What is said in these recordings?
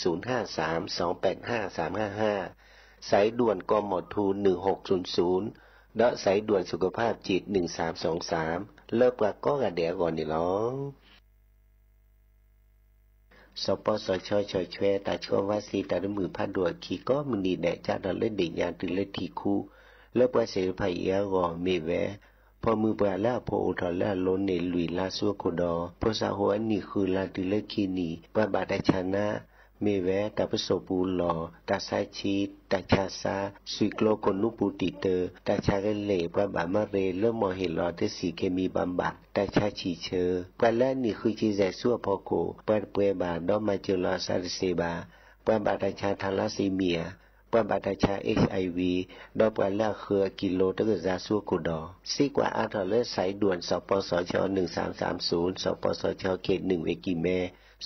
ศูนย์ห้าสาม สองแปดห้า สามห้าห้า สายด่วน กมธ หนึ่งหกศูนย์ศูนย์ ဒီး สายด่วนสุขภาพจิต หนึ่งสามสองสาม လၢပှၤကိးဂၤဒဲးအဂီၢ်န့ၣ်လီၤ. စီၤပီစီၤဆှၢ ဆီၣ်ထွဲတၢ်ဆှၢဝါစ့တၢ်တမုာ်ဖးဒိၣ်အခံ ကိးမုၢ်နံၤဒဲး ကၢ်ထီၣ်လၢဒ့ၣ်ညါတုၤလၢထံၣ်ခူ လၢပှၤသ့ၣ်တဖၣ်အံၤအဂီၢ် မ့ၢ်ဝဲ ဖိမုၣ်ပှၢ်လၢအဖိအိၣ်ထီၣ်လၢအလိၤန့ၣ် လွံၢ်လါဆူအခိၣ်ဒီး ဖိစးဟိအနံၣ်ဃုလါတုၤလၢခံနံၣ် ပှၤဘၣ်တၢ်ဆါနါ မ့ၢ်ဝဲ တၢ်ပစိာ်ပူၤလီၢ်, တၢ်ဆါဆံ, တၢ်ဆါစါ, စွံၣ်ကျိကိၣ်နူပူၤတံာ်တၢ, တၢ်ဆါကလဲၢ်, ပှၤဘၣ်မၤရ့ လၢမီၢ်ဟ့ၣ်လီၤတဆံၣ်က့မံၤဘၣ်ဘၣ်, တၢ်ဆါဆံၣ်ဆၢ, ပှၤလၢအနံၣ်ဃုဆံယဲၢ်ဆူအဖီခိၣ် ပှၤတပှဲၤဘၣ် ဒီးမၤစၢၤလီၤအသးတသ့ဘၣ်, ပှၤဘၣ်တၢ်ဆါ thalassemia, ပှၤဘၣ်တၢ်ဆါ HIV, ဒီးပှၤလၢအဃၢၤအကံၢ်လိတကစၢ်ဆူအခိၣ်ဒီး စံးကွၢ်အါထီၣ်လၢ สายด่วน စီၤပီစီၤဆှၢ หนึ่งสามสามศูนย์, စီၤပီစီၤဆှၢ เขตหนึ่ง ဝ့ၢ်ကံၢ်မဲ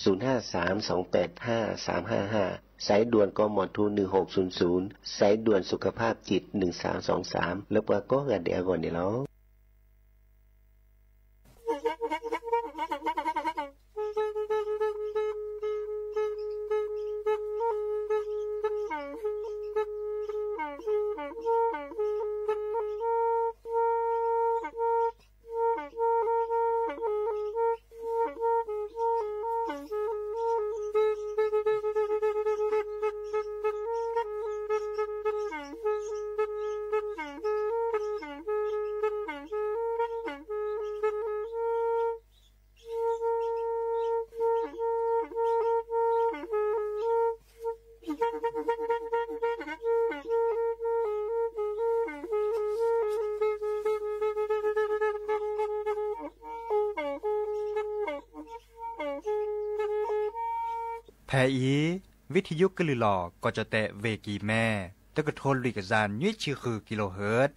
ศูนย์ห้าสาม สองแปดห้า สามห้าห้า สายด่วน กมธ หนึ่งหกศูนย์ศูนย์ สายด่วนสุขภาพจิต หนึ่งสามสองสาม လၢပှၤကိးဂၤဒဲးအဂီၢ်န့ၣ်လီၤ. ဖဲအံၤ ဝံထံယိကလုၢ်လီၤ ကီၢ်ကၠီၣ်တဲၣ် ဝ့ၢ်ကံၢ်မဲ တကထိလွံၢ်ကယၤနွံဆံဃု kilohertz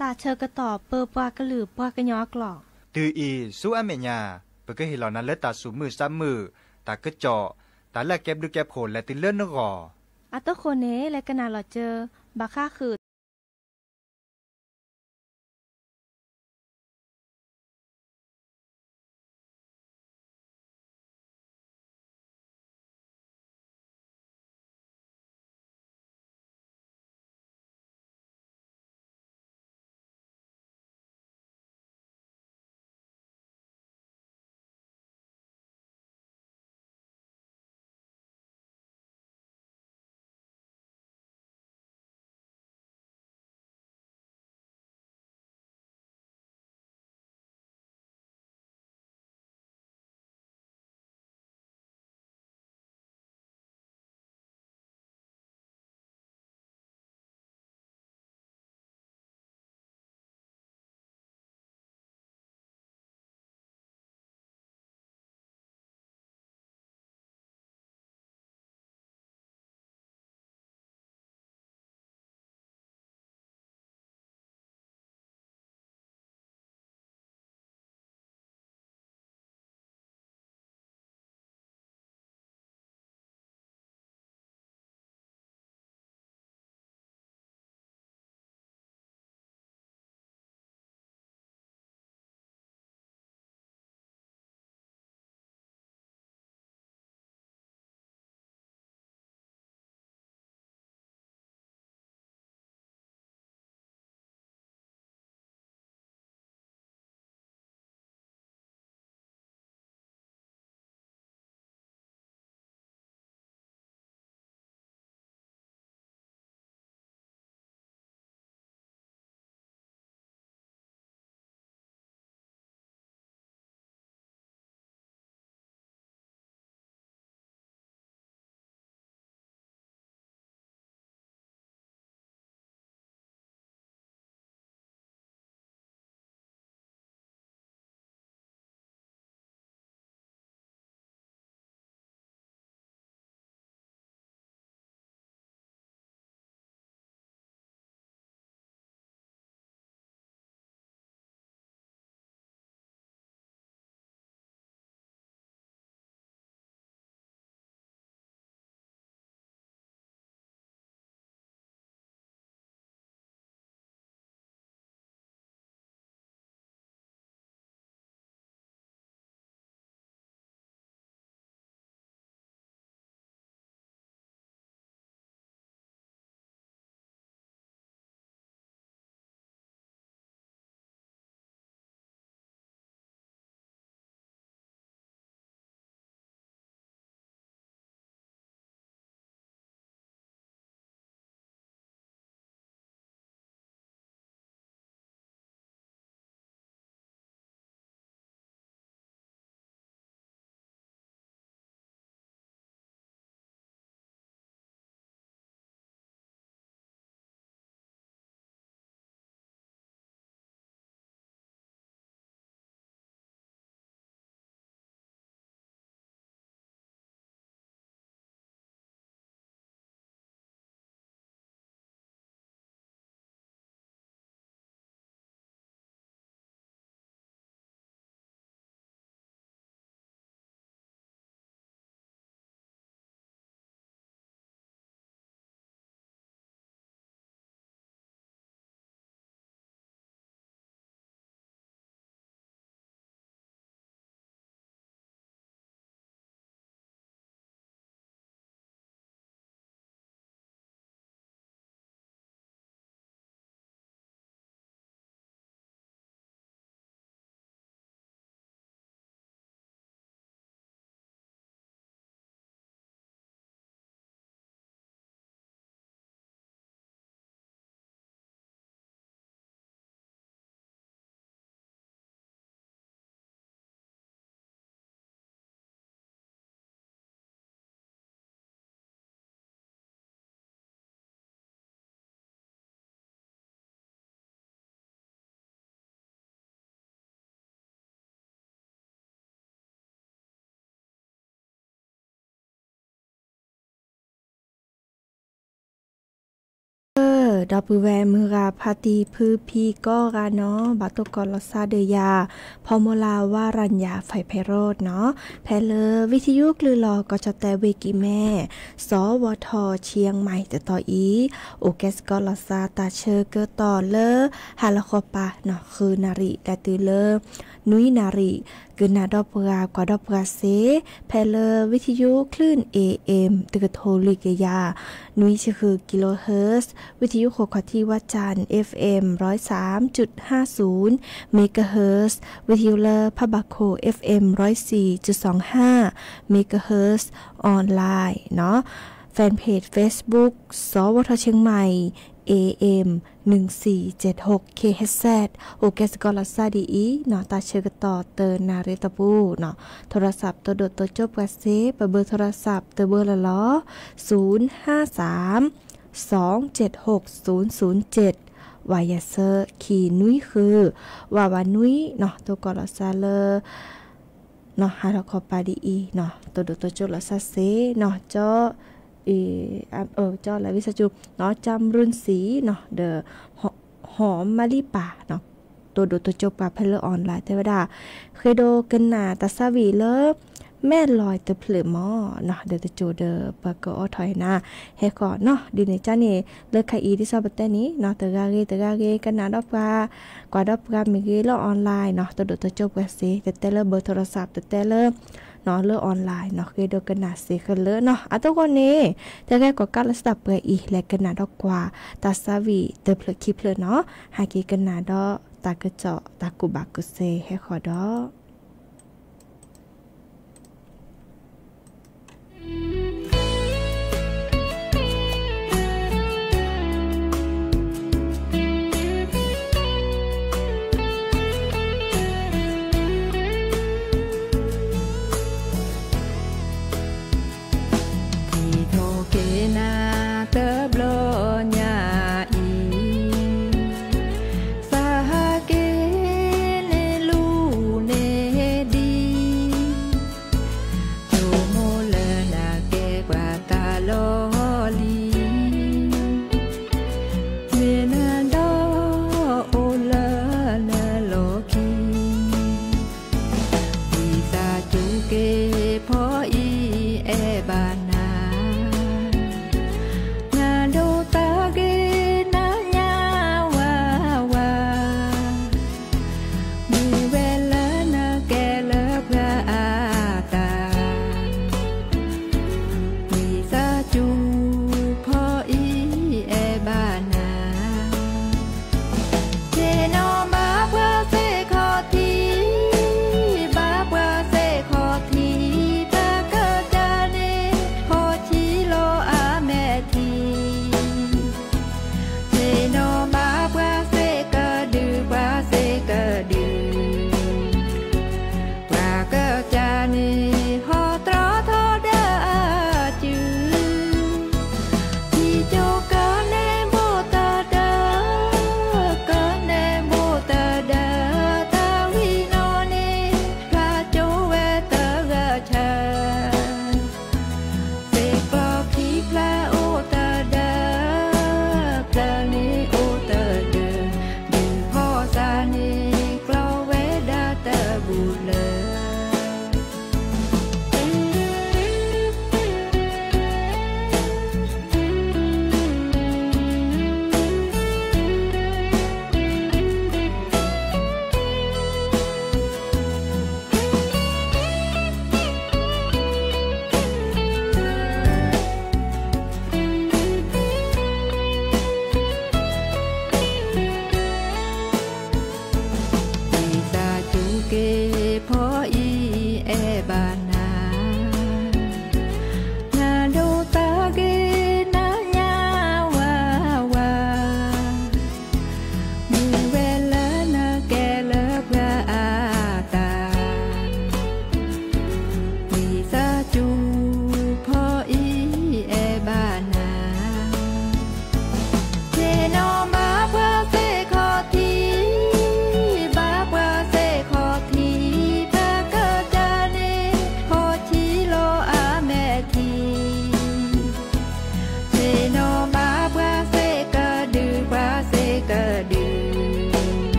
တၢ်ဆၢကတီၢ်ပၢပှၤကလုာ်ပှၤကညီအကျိာ် တုၤအံၤ ဆူအမဲာ်ညါ ပကဟ့ၣ်လီၤနၤလၢတၢ်သူၣ်မုာ်သးမုာ်, တၢ်ကစီၣ်, တၢ်လၢအကဲဘျုးကဲဖှိၣ်လဲၤတုၤလၢနဂီၢ်. အတဃိန့ၣ် လဲၤကနၣ်လီၤစၢၤ ဘၣ်ဃးဃုာ် ဒီပုၢ်ဝဲၢ်မုၢ်ဂၤဖါတံၢ်ဖုဖံကိးဂၤနီၤ ဘၣ်တိၢ်ကီးလီၤစၢ်ဒီးယၤ ဖီမိလၢဝါရၤညၣ် ဖဲဖဲရိးနီၤ ဖဲလၢဝံထယုကလုၢ်လီၤကီၢ်ကၠီၣ်တဲၣ်ဝ့ၢ်ကံၢ်မဲ စီၤဝီၤထီၣ်ဆံၣ်မဲၣ်တတီၤအံၤ အိၣ်ကဲစ့ၢ်ကီးလီၤစၢ်တၢ်ဆၢကတီၢ်လၢ ဟါလီၤဃီပၤနီၤ ဃုနၣ်ရံၣ် လဲၤတုၤလၢ နွံနၣ်ရံၣ် ကနၣ်ဒီးပှၤ ကွၢ်ဒီးပှၤစ့ၢ် ဖဲလၢဝံထယုကလုၢ် A M တကထိလွံၢ်ကယၤ နွံဆံဃု kilohertz ဝံထယုဃိးခီၣ်ထံးဝၣ်စၣ် F M ร้อยสามจุดห้าศูนย์ megahertz ဝံထယုလၢဖးဘၣ်ခိၣ် F M ร้อยสี่จุดสองห้า megahertz online နီၤ Fanpage Facebook စီၤဝီၤထီၣ်ဆံၣ်မဲၣ် A M หนึ่งสี่เจ็ดหก K H Z အိၣ်ကဲစ့ၢ်ကီးလီၤစၢ်ဒ်အံၤနီၤ တၢ်ဆၢကတီၢ်တနၣ်ရံၣ်တီၢ်ပူၤနီၤ ထိရစး တိၢ်ဒိၣ်တိၢ်ကၠိပှၤစ့ၢ် ပဘၢထိရစးတဘၢလီၤလီၤ ศูนย์ห้าสาม สองเจ็ดหก ศูนย์ศูนย์เจ็ด ဝၤယၤဆၢ ခံနွံဃု ဝၤဝၤနွံနီၤ တိၢ်ကီးလီၤစၢ်လၢ နီၤ ဟါလီၤခီပၤဒ်အံၤနီၤ တိၢ်ဒိၣ်တိၢ်ကၠိလီၤစၢ်စ့ၢ်နီၤ ကၠီ အၢ ကၠီလၢဝံသးစူၤနီၤ ကၠၢ်မရုၢ်စံနီၤ ဒီး ဟီၣ်မလံပၤနီၤ တိၢ်ဒိၣ်တိၢ်ကၠိပှၤဖဲလၢ online တဲဝဲဒၣ် ဃ့ဒိးကနၣ်တၢ်ဆါဝံၤလၢ မဲၢ်လီၤတဖျၢၣ်မီၢ်နီၤ ဒီးတစိၤဒီးပှၤကအိးထီၣ်အံၤနၤ ဟဲဃီၤနီၤ ဒ်န့ၣ်ကၠၢ်န့ၣ် လၢခါအံၤဒ်သိးပတဲန့ၣ်နီၤ တဂၤဂ့ၤတဂၤဂ့ၤ ကနၣ်ဒီးပှၤ ကွၢ်ဒီးပှၤမ့ၢ်ဂ့ၤလၢ online နီၤ တိၢ်ဒိၣ်တိၢ်ကၠိပှၤစ့ၢ် တတဲလၢဘၢထိရစး တတဲလၢ နီၤ လၢ online နီၤ ဃ့ဒိးကနၣ်စ့ၢ်ကလၢနီၤ အတိၢ်ဃီန့ၣ် တဂၤကီၢ်ကၢ်လၢစတၢ်ပှဲၤအံၤ လဲၤကနၣ်ဒီးကွၢ် တၢ်ဆါဝံၤတဖျၢၣ်ခံဖျၢၣ်နီၤ ဟဲက့ၤကနၣ်ဒီးတၢ်ကစီၣ် တၢ်ကူၣ်ဘၣ်ကူၣ်သ့ဟဲဃီၤဒီး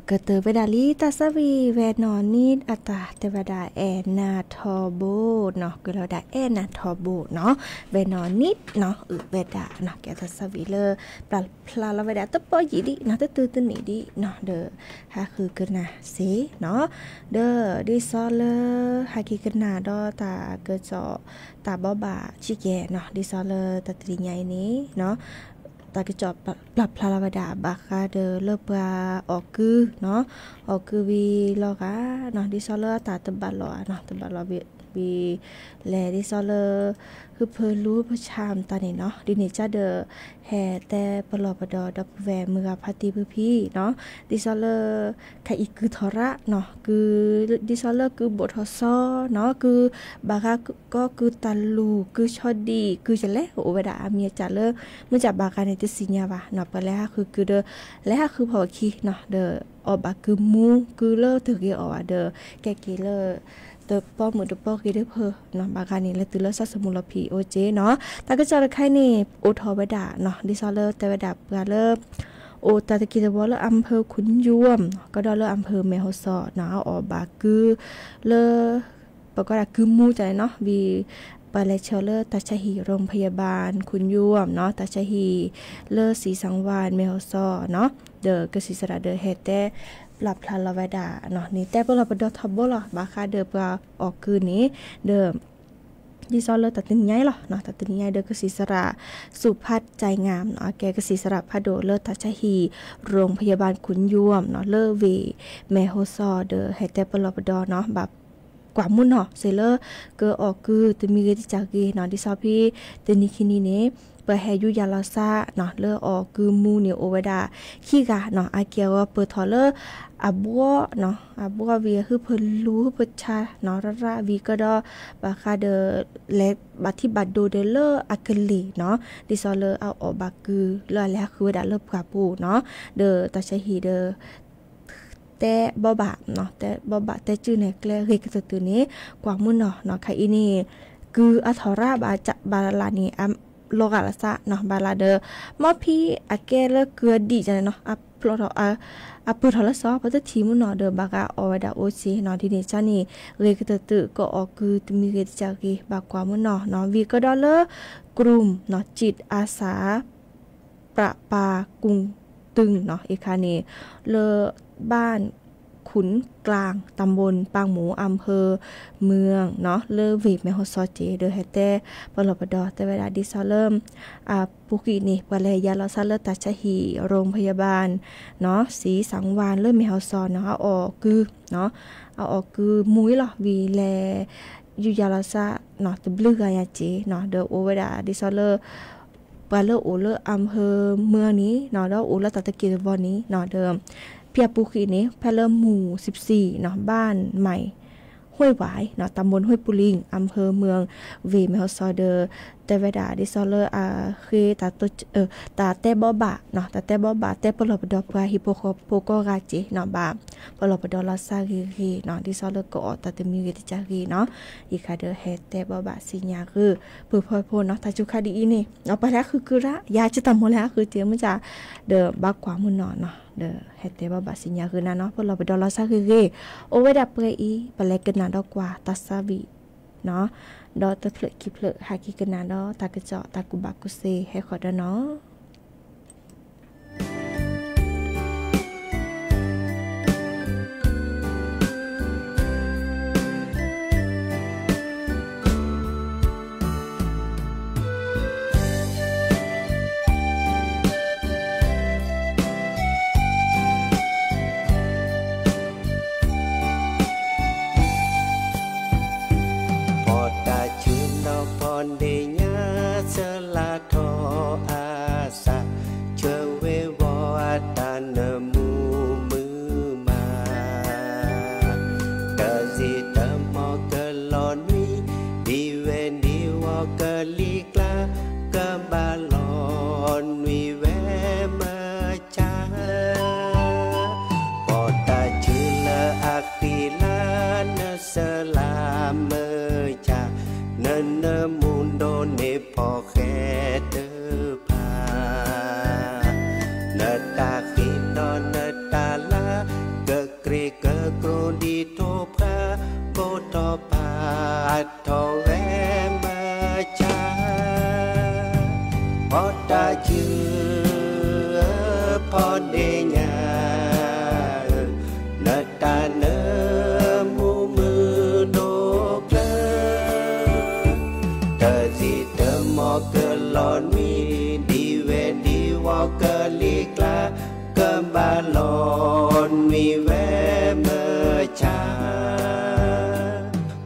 ကတၢၢ်ဝဲဒၣ်လံ တၢ်ဆၢဝံၤ ဝဲနီၢ်နံၣ်အတၢ်တဲဝဲဒၣ် အဲၣ်နၤထီဘိနီၤ, ကွဲးလီၤဝဲဒၣ် အဲၣ်နၤထီဘိနီၤ, ဝဲနီၢ်နံၣ်နီၤ အုးဝဲဒၣ်နီၤ, ကဲတၢ်ဆၢဝံၤလၢ ပျၢ်ဖျါလီၤဝဲဒၣ် တပီယံာ်ဒံးနီၤ, တတုၤတနံၣ်ဒံးနီၤ, ဒီးဟးဃုကနၣ်စ့ၢ်နီၤ, ဒီးဒ်သိးလၢ ဟဲက့ၤကနၣ်ဒီးတၢ်ကစီၣ် တၢ်ဘိးဘၣ်ဆံးကဲနီၤ, ဒ်သိးလၢတၢ်တနံၤညါအံၤန့ၣ်နီၤ တၢ်ကစီၣ်ပျၢ်ဖျါလီၤဝဲဒၣ် ဘၣ်ဃးဒီးလၢပှၤအီၣ်ကုၢ်နီၤ, အီၣ်ကုၢ်ဝံၤလီၤဂာ်နီၤ, ဒ်သိးလၢအတၢ်တဘၣ်လိာ်နီၤ, တဘၣ်လိာ်ဝံၤ လဲၤဒ်သိးလၢ ဟုဖၢလူဖၢဆါမတၤန့ၣ်နီၤ, ဒ်န့ၣ်ကဒီး ဟဲတဲပလီၢ်ပဒီဒီပုၢ်ဝဲၢ်မုၢ်ဂၤဖါတံၢ်ဖုဖံနီၤ, ဒ်သိးလၢ ခဲအံၤကုၢ်ထီၣ်ရၣ်နီၤ, ကုၢ် ဒ်သိးလၢကုၢ်ဘိးထီၣ်စီနီၤ, ကုၢ်ဘၣ်ဂၤကီ ကုၢ်တၢ်လူၢ် ကုၢ်ဆီဒံၣ် ကုၢ်ကလဲၣ် အိၣ်ဝဲဒၣ်အမံၤအစၢ်လၢ မုၢ်စၢ်ဘၣ်ဂၤန့ၣ် တသ့ၣ်ညါဘၣ်နီၤ, ပှၤလဲၤဟးဃုကုၢ်ဒီး လဲၤဟးဃုဖီၣ်ခံနီၤ, ဒီးအီၣ်ဘၣ်ကုၢ်မူ ကုၢ်လၢတဂ့ၤအီၣ်ဘၣ်ဒီး ကဲက့ၤလၢ တပီမုၣ်တပီဂ့ၤဒၢဖၢနီၤ, ဘၣ်ဂၤန့ၣ် လဲၤတုၤလၢစီၤစမူလီၤဖံးအိၣ်က့နီၤ, တၢ်ကစီၣ်တခါအံၤန့ၣ် အိၣ်ထီၣ်ဝဲဒၣ်နီၤ, ဒ်သိးလၢတဲဝဲဒၣ်ပှၤလၢ အိၣ်တၢ်တက့ၢ်တဝီလၢအမ့ၢ် ခုၣ်ယူၢ် ကဒီးလၢအမ့ၢ် မဲၢ်ဟီၣ်စီနီၤ, အအီၣ်ဘၣ်ကုၢ်လၢ ပကိးဒၣ်ကုၢ်မူတၢ်န့ၣ်နီၤ, ဝံၤ ပှၤလဲၤဆှၢလၢတၢ်ဆါဟံၣ် ရိၣ်ဖယၢၣ်ဘၢၣ် ခုၣ်ယူၢ်နီၤ, တၢ်ဆါဟံၣ်လၢ စံစၣ်ဝၣ် မဲၢ်ဟီၣ်စီနီၤ, ဒီးကစံးစရၣ်ဒီးဟဲတဲ ပျၢ်ဖျါလီၤဝဲဒၣ်နီၤ, န့ၣ်တဲပလီၢ်ပဒီထီဘိလီၤ ဘၣ်ဃးဒီးပှၤအီၣ်ကုၢ်န့ၣ် ဒီး ဒ်သိးလၢတၢ်တနံၤညါအံၤလီၤ, တၢ်တနံၤညါအံၤဒီးကစံးစရၣ် စူဖးကၠဲးငၢ်နီၤ, အကဲကစံးစရၣ်ဖးဒိၣ်လၢတၢ်ဆါဟံၣ် ရိၣ်ဖယၢၣ်ဘၢၣ် ခုၣ်ယူၢ်နီၤ, လၢဝ့ၢ်မဲၢ်ဟီၣ်စီဒီး ဟဲတဲပလီၢ်ပဒီနီၤ, ဘၣ်ကွၢ်မုၢ်နီၤစ့ၢ်လၢ ကအီၣ်ကုၢ်တမံၤဂ့ၤတစၢ်ဂ့ၤနီၤ, ဒ်သိးဖဲတနံၤခံနံၤန့ၣ် ပှၤဟဲယူၤယၤလီၤစၢ်နီၤ, လၢအီၣ်ကုၢ်မူန့ၣ်အိၣ်ဝဲဒၣ်ခံဂၤနီၤ, အက့ၢ်အဂီၤပၢၢ်ထီၣ်လၢ အဘှီနီၤ, အဘှီဝံၤ ဟုဖၢလူဟုဖၢဆါနီၤ, ရၣ်ရၣ်ဝံၤကဒီး ဘၣ်ဃးဒီး လဲၤဘၣ်ထံဘၣ်ဒိဒီးလၢအကလ့ၢ်နီၤ, ဒ်သိးလၢအအီၣ်ဘၣ်ကုၢ်လၢအလဲၤဟးဃုဝဲဒၣ်လၢပှၢ်ပူၤနီၤ, ဒီးတၢ်ဆါဟံၣ်ဒီး တဲဘိးဘၣ်နီၤ, တဲဘိးဘၣ်တဲကုၢ်နဲၣ်ကျဲဂ့ၤကတၢၢ်တၢၢ်န့ၣ် ကွၢ်မုၢ်နီၤနီၤ, ခဲအံၤန့ၣ် ကုၢ်အထီၣ်ရၣ်ဘၣ်လၢ်န့ၣ် အလီၤဂာ်လီၤစၢ်နီၤ, ဘၣ်လၢ်ဒီး မ့ၢ်ဖဲအကဲလၢကုၢ်အဒံၣ်န့ၣ်နီၤ, အဖျိထီၣ် အပၢၢ်ထီၣ်လၢစီၤ ပတထံၣ်မုၢ်နီၤဒီး ဘၣ်ဃးအီၣ်ဝဲဒၣ်အိၣ်စ့ၢ်နီၤ, ဒ်န့ၣ်ကန့ၣ် ဂ့ၤကတၢၢ်တၢၢ် ကအီၣ်ကုၢ်တမံၤဂ့ၤတစၢ်ဂ့ၤ ဘၣ်ကွၢ်မုၢ်နီၤနီၤ, ဝံၤကဒီးလၢ ကရူၢ်နီၤ, စံးအါစၢ် ပြးပၤကူၣ်တုၢ်နီၤ, အခါန့ၣ် လၢ บ้านขุนกลาง ตำบลปางหมู อำเภอเมืองနီၤ, လၢဝ့ၢ်မဲၢ်ဟီၣ်စီက့ၤ ဒီးဟဲတဲပလီၢ်ပဒီတဲဝဲဒၣ်ဒ်သိးလၢ အပူၤကွံာ်န့ၣ် ပှၤလဲၤယၤလီၤစၢ်လၢတၢ်ဆါဟံၣ် ရိၣ်ဖယၢၣ်ဘၢၣ်နီၤ, စံစၣ်ဝၣ် လၢမဲၢ်ဟီၣ်စီနီၤ, အအီၣ်ကုၢ်နီၤ, အအီၣ်ကုၢ်မူအံၤလီၤ, ဝံၤလဲၤ ယူၤယၤလီၤစၢ်နီၤ, တဘျုးဂၤယၤက့ၤနီၤ, ဒီးအိၣ်ဝဲဒၣ်ဒ်သိးလၢ ပှၤလၢအိၣ်လၢ อำเภอเมือง န့ၣ်နီၤ, ဒီးအိၣ်လၢတၢ်တက့ၢ်တဝီန့ၣ်နီၤ, ဒီး ဖဲအပူၤကွံာ်န့ၣ် ဖဲလၢ หมู่สิบสี่နီၤ, บ้านใหม่ห้วยหวายနီၤ, ตำบลห้วยปูลิง อำเภอเมือง ဝ့ၢ်မဲၢ်ဟီၣ်စီဒီး တဲဝဲဒၣ်ဒ်သိးလၢအဃ့ တၢ်တဲဘိးဘၣ်နီၤ, တၢ်တဲဘိးဘၣ် တဲပလီၢ်ပဒီပှၤဟံၣ်ဖိဃီဖိကိးဂၤက့ၤနီၤ, ဘၣ်ပလီၢ်ပဒီလီၤစၢ်ဂ့ၤဂ့ၤနီၤ, ဒ်သိးလၢကအီၣ်တၢ်တမံၤဂ့ၤတစၢ်ဂ့ၤနီၤ, ယခါဒီးဟဲတဲဘိးဘၣ်စံၣ်ညါဂ့ၤ ပှၤဖီဖိနီၤ, တၢ်စူၤခါဒ်အံၤန့ၣ် ပှၤလဲၤဟးဃုကုၢ်ရၣ် ယၤကတၢ်မီၤလဲၤဟးဃုက့ၤမုၢ်ကၢ်, ဒီးဘၣ်ကွၢ်မုၢ်နီၤနီၤ, ဒီးဟဲတဲဘိးဘၣ်စံၣ်ညါဂ့ၤနၤနီၤ, ပလီၢ်ပဒီလီၤစၢ်ဂ့ၤဂ့ၤ, အိၣ်ဝဲဒၣ်ပှဲၤအံၤ ပလဲၤကနၣ်ဒီးကွၢ်တၢ်ဆါဝံၤနီၤ, ဒီးတဖျၢၣ်ခံဖျၢၣ် ဟးက့ၤကနၣ်ဒီးတၢ်ကစီၣ်တၢ်ကူၣ်ဘၣ်ကူၣ်သ့ဟဲဃီၤဒီးနီၤ. ဖီတၢ်ဆၢနီၤဖီဒ့ၣ်ညါ ဆၢလၢ်ထီၣ်အသး, ဆၢဝ့ၤဝီၤအတၢ်နၢမူမုာ်မး, တၢ်စံးတၢ်မီၤကလီၤနွံ, ဒ်ဝဲဒ်ဝီၤကလံၤကျါ, ကဘၣ်လီၤနွံဝဲမုၢ်ကၢ် ဖီတၢ်ဆၢလၢအဃံလၤ နဆၢလၢ်မုၢ်ကၢ်, နနၢမူဒိၣ်န့ၢ်ဖီၣ်ဃဲတ ဖီတၢ်စု ဖီဒ့ၣ်ညါဧၢ, နတၢ်နၢမူမုၢ်ဒိၣ်ကျၢၤ, တၢ်စံၣ်တၢ်မီၤကလီၤနွံ, ဒ်ဝဲဒ်ဝီၤကလံၤကျါ, ကဘၣ်လီၤနွံဝဲမုၢ်ဆါ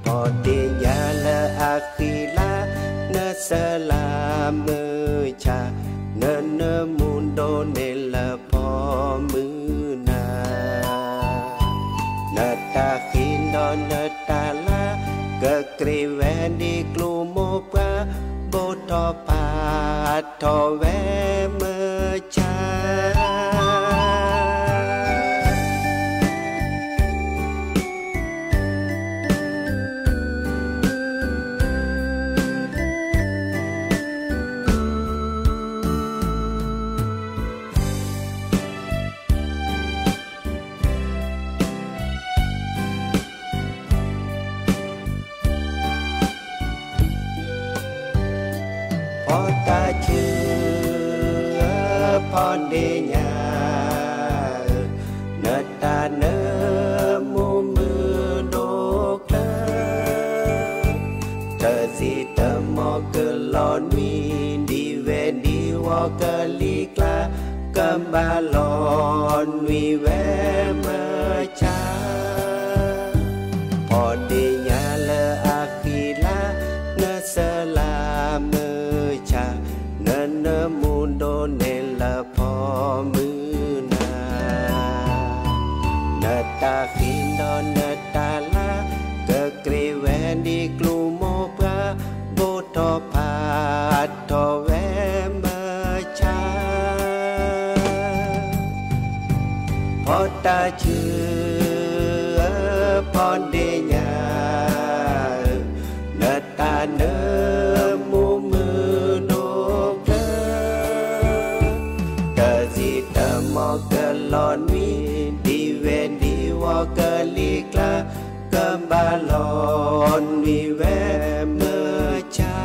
ဖီဒ့ၣ်ညါလၢအဃံလၤ, နစၢလၤမုၢ်ဆါ, နနၢမူဒိၣ်န့ၣ်လၢဖီမုၢ်နၤ, နတၢ်ဃံဒီးနတၢ်လၤ, ကကြ့ၢ်ဝဲဒ်ကျိမိၢ်ပှၢ်, ဘိၣ်ထီၣ်ဖးထီၣ်ဝဲမုၢ်ဆါ ဖီတၢ်စု ဖီဒ့ၣ်ညါဧၢ, နတၢ်နၢမူမုၢ်ဒိၣ်ကျၢၤ, တၢ်စံၣ်တၢ်မီၤကလီၤနွံ, ဒ်ဝဲဒ်ဝီၤကလံၤကျါ, ကဘၣ်လီၤနွံဝဲမုၢ်ဆါ ဖီဒ့ၣ်ညါလၢအဃံလၤ, နစၢလၤမုၢ်ဆါ, နနၢမူဒိၣ်န့ၣ်လၢဖီမုၢ်နၤ, နတၢ်ဃံဒီးနတၢ်လၤ, ကကြ့ၢ်ဝဲဒ်ကျိမိၢ်ပှၢ်, ဘိၣ်ထီၣ်ဖးထီၣ်ဝဲမုၢ်ဆါ ဖီတၢ်စု ဖီဒ့ၣ်ညါ, နတၢ်နၢမူမုၢ်ဒိၣ်ကျၢၤ, တၢ်စံၣ်တၢ်မီၤကလီၤနွံ, ဒ်ဝဲဒ်ဝီၤကလံၤကျါ, ကဘၣ်လီၤနွံဝဲမုၢ်ဆါ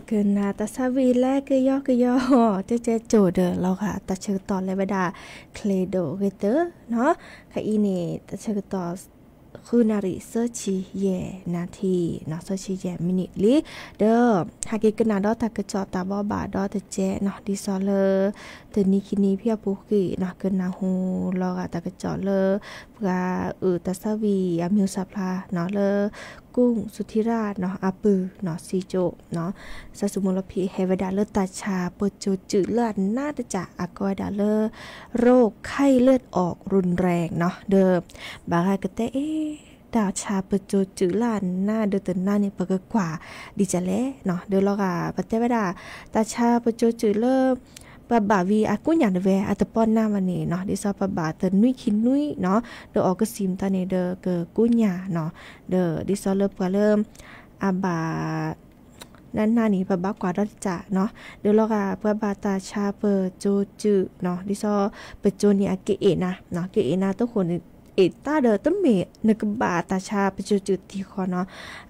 ကနၣ်တၢ်ဆါဝံၤလၢကယီကယီ ကဲကဲကၠိၣ်ဒီးလီၤဂာ်တၢ်ဆၢကတီၢ်လၢဝဲဒၣ် ချ့ဒိၣ်ဂ့ၤတၢ်နီၤ, ခဲအံၤန့ၣ် တၢ်ဆၢကတီၢ် ဃုနၣ်ရံၣ်သၢဆံယဲၢ်နၣ်ထံၣ်နီၤ, သၢဆံယဲၢ်မံးနံးလံ, ဒီး ဟဲက့ၤကနၣ်ဒီးတၢ်ကစီၣ်တၢ်ဘိးဘၣ်ဒီးတကဲနီၤ, ဒ်သိးလၢ တနံၤခံနံၤဖဲအပူၤကွံာ်နီၤ ကနၣ်ဟူလီၤဂာ်တၢ်ကစီၣ်လၢ ပှၤအုၣ်တၢ်ဆါဝံၤအမံၤစၢဖျါနီၤ လၢ ကုၢ်စူထံရၣ်နီၤ အပုၢ်နီၤ စံကၠိၣ်နီၤ စၢ်စူမူလီၤဖံး ဟဲဝဲဒၣ်လၢတၢ်ဆါပစိၤစုာ်လၢအနးတကး အကိးဝဲဒၣ်လၢ โรคไข้เลือดออกรุนแรงနီၤ, ဒီး ဘၣ်ဂၤကတဲအ့ၣ် တၢ်ဆါပစိၤစုာ်လၢအနးဒီးတနးန့ၣ် ပကကွၢ်ဒ်လဲၣ်နီၤ, ဒီးလီၤဂာ်ပတဲဝဲဒၣ် တၢ်ဆါပစိၤစုာ်လၢ ပှၤဘၣ်ဝံၤအကူညၣ်တဝဲ အတပီနါဘၣ်န့ၣ်နီၤ, ဒ်သိးပှၤဘၣ်တနွံခံနွံနီၤ ဒီးအီၣ်ကစံၣ်မတၤန့ၣ်ဒီးကကူညၣ်နီၤ, ဒီးဒ်သိးလၢပှၤလၢ အဘၣ် နးနးန့ၣ် ပဘၣ်ကွၢ်ဒီးတကးနီၤ, ဒီးလီၤဂာ်ပှၤဘၣ်တၢ်ဆါပစိၤစုာ်နီၤ ဒ်သိး ပစိၤန့ၣ်အက့ၤအ့ၣ်နၤ က့ၤအ့ၣ်နၤတဃိန့ၣ် အ့ၣ်တၢ်ဒီးတမ့ၢ်နကဘၣ်တၢ်ဆါပစိၤစုာ်တံၤဃီနီၤ,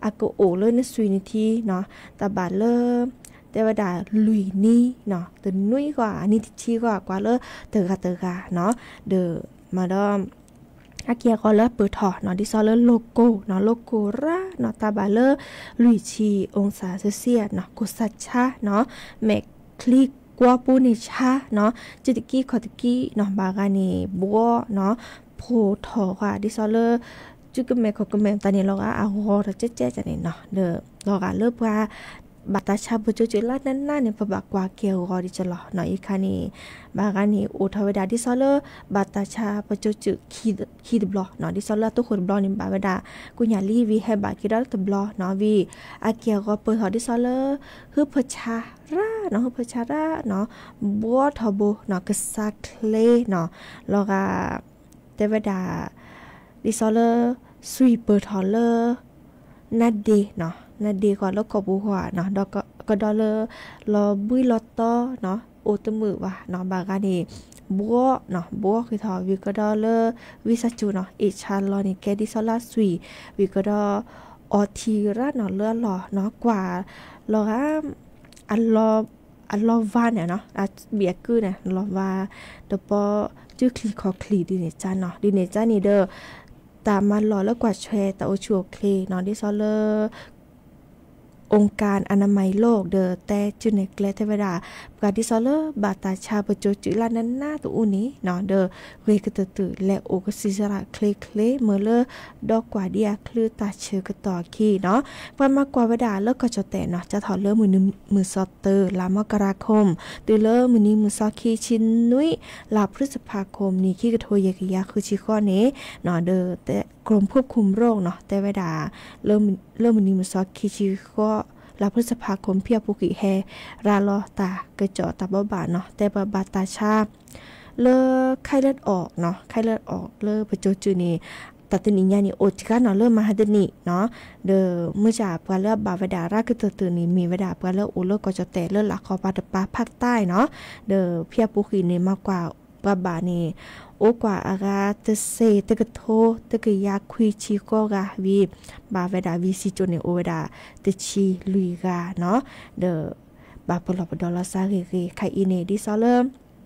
အကအိၣ်လၢနသွံၣ်နထံနီၤ, တၢ်ဘၣ်လၢ တဲဝဲဒၣ်လွံၢ်နံၤနီၤ တနွံဂီၢ် အနံၣ်တဆံဂီၢ်ကွၢ်လၢတဂၤတဂၤနီၤ, ဒီးမၤဒီး အက့ၢ်အဂီၤလၢပၢၢ်ထီၣ်နီၤ ဒ်သိးလၢလိၢ်ကိၢ်နီၤ လိၢ်ကိၢ်ရၣ်နီၤ တၢ်ဘၣ်လၢ လွံၢ်ဆံ အူစၣ်စ့ၢ်စ့ၢ်နီၤ ကိၢ်ဆၣ်ဆါနီၤ မဲာ်ချံကွီပူၤန့ၣ်ဆါနီၤ စုတကံခီၣ်တကံနီၤ ဘၣ်ဂၤန့ၣ် ဘှီနီၤ ဖိၣ်ထီၣ်ဂီၢ် ဒ်သိးလၢ စုကမဲာ်ခီၣ်ကမဲာ်တၢ်န့ၣ်လီၤဂာ် အဂီၤထီၣ်ကဲကဲန့ၣ်နီၤ ဒီးလီၤဂာ်လၢပှၤ ဘၣ်တၢ်ဆါပစိၤစုာ်လၢနးနးန့ၣ် ပဘၣ်ကွၢ်က့ၤအဂီၤဒ်ကလီၤနီၤ အံၤခါန့ၣ် ဘၣ်ဂၤန့ၣ် အိၣ်ထီၣ်ဝဲဒၣ်ဒ်သိးလၢ ဘၣ်တၢ်ဆါပစိၤစုာ် ခံတဘျီနီၤ ဒ်သိးလၢအတဃိၣ်တဘျီန့ၣ် ဘၣ်ဝဲဒၣ် ကူညၣ်လံ ဝံၤဟဲဘၣ်က့ၤဒီးတဘျီနီၤ ဝံၤ အက့ၢ်အဂီၤပၢၢ်ထီၣ်ဒ်သိးလၢ ဟုဖၢဆါရၣ်နီၤ ဟုဖၢဆါရၣ်နီၤ ဘှီထီၣ်ဘိနီၤ ကစၢ်ချ့နီၤ လီၤဂာ် တဲဝဲဒၣ် ဒ်သိးလၢ သွံၣ်ပၢၢ်ထီၣ်လၢ နါဒ့နီၤ နါဒ့ဂီၢ်လၢကိာ်ပူၤဂီၢ်နီၤ ဒီးကဒီးလၢ လီၤဘှံးလီၤတီနီၤ အိၣ်တမုာ်ဘၣ်နီၤ ဘၣ်ဂၤန့ၣ် ဘှီနီၤ ဘှီဃ့ထီၣ်ဝံၤကဒီးလၢ ဝံစၢ်စူၤနီၤ အ့ၣ်ဆါလီၤန့ၣ် ကဲဒ်သိးလၢအသွံၣ် ဝံၤကဒီး အီထံရၣ်နီၤ လၢအလီၢ်နီၤ ကွၢ်လီၤဂာ် အလီၢ် အလီၢ်ဝါန့ၣ်နီၤ အဘံၣ်အကုၢ်န့ၣ် လီၢ်ဝါ တပီ စုချံၣ်ခီၣ်ချံၣ်ဒ်န့ၣ်ကၢ်နီၤ ဒ်န့ၣ်ကၢ်န့ၣ်ဒီး တၢ်မၤလီၢ်လၢကွၢ်ထွဲတၢ်အိၣ်ဆူၣ်အိၣ်ချ့နီၤ ဒ်သိးလၢ องค์การอนามัยโลก ဒီးတဲစုန့ၣ်ကျဲတဲဝဲဒၣ် ပှၤဒ်သိးလၢ ဘၣ်တၢ်ဆါပစိၤစုာ်လၢနးနးတအိၣ်န့ၣ်နီၤ ဒီး ဂ့ၤကတၢၢ်တုၤလဲၤအိၣ်ကစံးစရၣ်ချ့ချ့ မ့ၢ်လၢ ဒီကွၢ်ဒံးအချုးတၢ်ဆၢကတီၢ်အခံနီၤ ပှၤမၤကွၢ်ဝဲဒၣ်လၢကီၢ်ကၠီၣ်တဲၣ်နီၤ စးထီၣ်လၢမုၢ်နံၤမုၢ်သီတၢ လါမကရၤခိၣ် တုၤလၢမုၢ်နံၤမုၢ်သီခံဆံနွံ လါพฤษภาคม နံၣ်ခံကထိယဲၢ်ကယၤဃုဆံဃိးန့ၣ်နီၤ ဒီးတဲ กรมควบคุมโรคနီၤ တဲဝဲဒၣ် လၢမုၢ်နံၤမုၢ်သီခံဆံဃိး လါพฤษภาคม ဖဲအပူၤကွံာ်ဟဲရၤလီၤတၢ်ကစီၣ်တၢ်ဘိးဘၣ်နီၤ တဲပှၤဘၣ်တၢ်ဆါ လၢ ไข้เลือดออกနီၤ ไข้เลือดออก လၢပစိၤစုာ်န့ၣ် တၢ်တနံၣ်ညါန့ၣ် အိၣ်တဂၤနီၤ လၢမဟါတနံၣ်နီၤ ဒီးမုၢ်ဆါပှၤလၢအဘၣ်ဝဲဒၣ်ရၤကတၢၢ်တုၤန့ၣ် မ့ၢ်ဝဲဒၣ်ပှၤလၢအအိၣ်လၢကီၢ်ကၠီၣ်တဲၣ်လၢလာ်ခီပၤတပၤဖးတၢ်နီၤ ဒီးဖဲအပူၤကွံာ်န့ၣ် မၤကွၢ်ပှၤဘၣ်န့ၣ် အိၣ်ကွၢ်အဂၤတဆံတကထိ တကယၤခွံဆံဃိးဂၤဝံၤ ဘၣ်ဝဲဒၣ်ဝံစံကၠိန့ၣ် အိၣ်ဝဲဒၣ်တဆံလွံၢ်ဂၤနီၤ ဒီး ဘၣ်ပလီၢ်ပဒီလီၤသးဂ့ၤဂ့ၤ ခဲအံၤန့ၣ် ဒ်သိးလၢ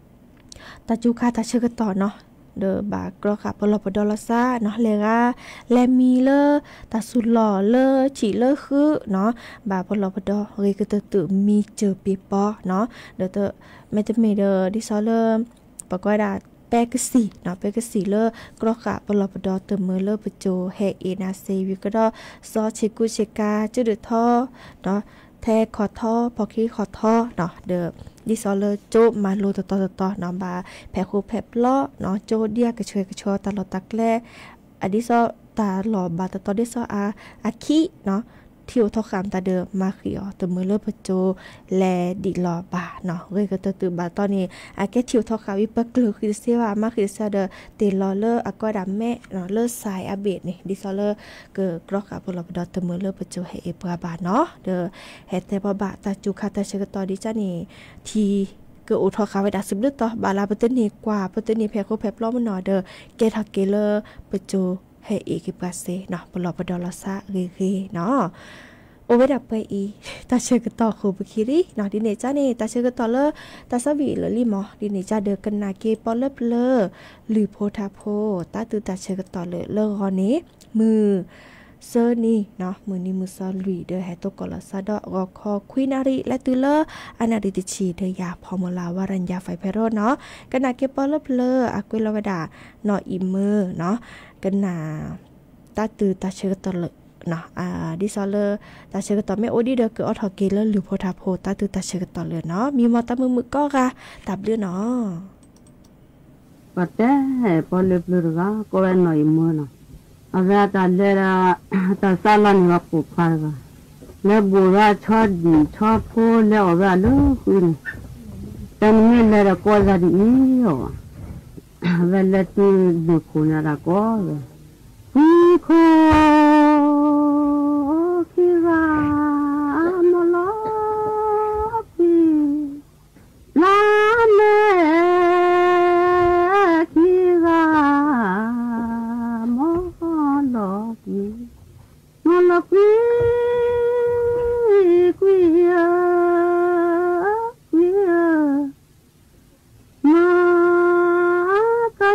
တၢ်စူၤခါတၢ်ဆၢကတီၢ်နီၤ ဒီးဘၣ်ကြီဃာ်ပလီၢ်ပဒီလီၤသးနီၤ လဲၤဂၤ လဲၤမံလၢ တၢ်သူၣ်လီၢ်လၢဆံးလၢဃုနီၤ ဘၣ်ပလီၢ်ပဒီဂ့ၤကတၢၢ်တုၤမံစၢၤပ့ၤပီနီၤ ဒီး မ့တမ့ၢ်ဒီးဒ်သိးလၢ ပကိးဝဲဒၣ် ပဲကစံၣ်နီၤ ပဲကစံၣ်လၢ ကြီဃာ်ပလီၢ်ပဒီတမုာ်လၢပစိၤဟဲအ့ၣ်နၤစ့ဝံၤကဒီး စီဆ့ကူဆ့ကၤ စုဒုၣ်ထီ ထဲခီၣ်ထီ ဖီၣ်ခံခီၣ်ထီနီၤ ဒီး ဒ်သိးလၢကၠိမၤလိတတီၤတတီၤနီၤ ဘၣ်ဖဲးဃူဖဲးပျီနီၤ ကၠိဒ်အကဆှဲကဆှီတၢ်လီၢ်တၢ်ကျဲ အဒ်သိးတၢ်လီၢ်ဘၣ်တတီၤဒ်သိးအ အခံနီၤ ထံအိၣ်ထီၣ်ဃာ်မတၤဒီး မၤဃံးအီၤတမုာ်လၢပစိၤလဲၤဒံးလီၤဘၣ်နီၤ ဂ့ၤကတၢၢ်တုၤဘၣ်တီၢ်န့ၣ် အကဲထံအိၣ်ထီၣ်ဃာ်ဝံၤ ပကျၢၤဃံးတသ့ဘၣ် မၤဃံးတသ့ဒီး တ့ၢ်လီၤလၢအကိးဝဲဒၣ်မဲနီၤ လၢ site အဘ့ၣ်န့ၣ် ဒ်သိးလၢ ကကြီဃာ်ပလီၢ်ပဒီတမုာ်လၢပစိၤဟဲအ့ၣ်ပှၤဘၣ်နီၤ ဒီး ဟဲတဲပှၤဘၣ်တၢ်စူၤခါတၢ်ဆၢကတီၢ်ဒ်ကၢ်န့ၣ် ထံ ကအိၣ်ထီၣ်ဃာ်ဝဲဒၣ်စံးဘျုးတီၤ ဘၣ်လၢပတန့ၢ်ကွၢ် ပတန့ၢ်ဖဲးဃူဖဲးပျီမနီၤဒီး ကဲထီၣ်က့ၤလၢပစိၤဟဲအ့ၣ်က့ၤပှၤစ့နီၤ ပလီၢ်ပဒီလီၤသးဂ့ၤဂ့ၤနီၤ အိၣ်ဝဲဒၣ်ပှဲၤအံၤ တၢ်ဆၢကတီၢ်ဃိာ်ပခံရံၣ်နီၤ, ဒ်န့ၣ်ကါန့ၣ် တၢ်ဆၢကတီၢ်လၢ တၢ်ဆၢဝံၤအံၤလၢာ်လံမး, ဒ်န့ၣ်ကါဒီးကနၣ်က့ၤပီလၢပျၢၤ လုၢ်ဖိထါဖိ တၢ်တုၤတၢ်ဆၢကတီၢ်လၢာ်လၢဂီၤန့ၣ် မုၢ် ဆၢနံၤနီၤ, မုၢ်နံၤမုၢ်သီလွံၢ်ဒီးဟဲသကိးလီၤစါဒီး ဂီၤခီခွံနၣ်ရံၣ် လဲၤတုၤလၢ အနၣ်ရံၣ်တဆံ ဒီးယၤဖီမုၢ်လၢ် ဝါရၣ်ညါ ဖဲဖဲရိနီၤ, ကနၣ်က့ၤပီလၢပျၢၤ အကွဲးလီၤဝဲဒၣ် နီၢ်အံၤမၢနီၤ, ကနၣ် တၢ်တုၤတၢ်ဆၢကတီၢ်လၢာ်နီၤ, ဒ်သိးလၢ တၢ်ဆၢကတီၢ်မ့ၢ်အိၣ်ဒံးဒီး ကအိးထီၣ်က့ၤလၢလုၢ်ဖိထါဖိ တၢ်တုၤတၢ်ဆၢကတီၢ်လၢာ်နီၤ, မံမီၢ်တၢ်မုာ်မုာ်ကိးဂၤ တၢ်ဘျုးနီၤ. ပှၤတဲ ပီလၢပျၢၤတဂၤ ကိးဝဲနီၢ်အံၤမၢနီၤ, အဝဲအတၢ်လဲၤဒီး တၢ်စးလီၤန့ၣ် ပှၤပိာ်ခွါတဂၤ လဲၤဘိၣ်ဝဲဆီဒံၣ်ဆီဖိ လဲၤအီၣ်ဝဲအလၢဃုန့ၣ်, တၢ်နမ့ၢ်လဲၤဒီးကိးသးဒ်အံၤအီၤ, အဝဲလဲၤတုၤလၢခိၣ်န့ၣ် တၢ်ကိးဝဲ ကွံခိၣ်ခံဂၤ မီၢ်လီၤကွံ လါမဲာ်ခံဂၤ မီၢ်လီၤကွံ, မီၢ်လီၤကွံ ကွံဧၢ, ကွံဧၢ, မၤကဒံ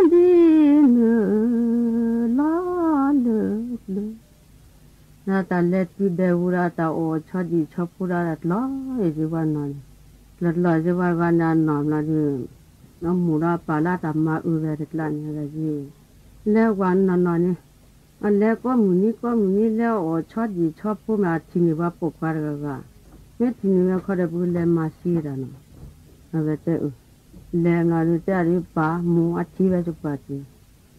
နုာ်လီၤလၢပျၢၤ ဒီးတၢ်လဲၤတုၤဒဲးဝူၤဒီး တၢ်အီၣ်ဆီဒံၣ်ဆီဖိဒီး တၢ်တလီၤအံၤစ့ၢ်ကီးနီၤန့ၣ်, တလီၤစ့ၢ်ကီးတဂၤန့ၣ် အနီၢ်မးဒီး အမိၢ်ဒီးပၢ်လၢတၢ်မၤအုးဝဲတကျါန့ၣ် အဝဲ လဲၤကွၢ်နီၢ်နီၢ်န့ၣ်, အလဲၤကိးမုၢ်နံၤကိးမုၢ်နံၤ လဲၤအီၣ်ဆီဒံၣ်ဆီဖိမး အထံၣ်န့ၢ်ပှၤပိာ်ခွါတဂၤဂၤ, မ့ၢ်ထံၣ်န့ၢ်ဝဲခီဒီး ပကလဲၤမၤသံတၢ်နီၤ, အဝဲတဲအုး, လဲၤမးဒီး တဲအဒုးပၢ်မိၢ်အထံၣ်ဝဲစပှၢ်က့ၤ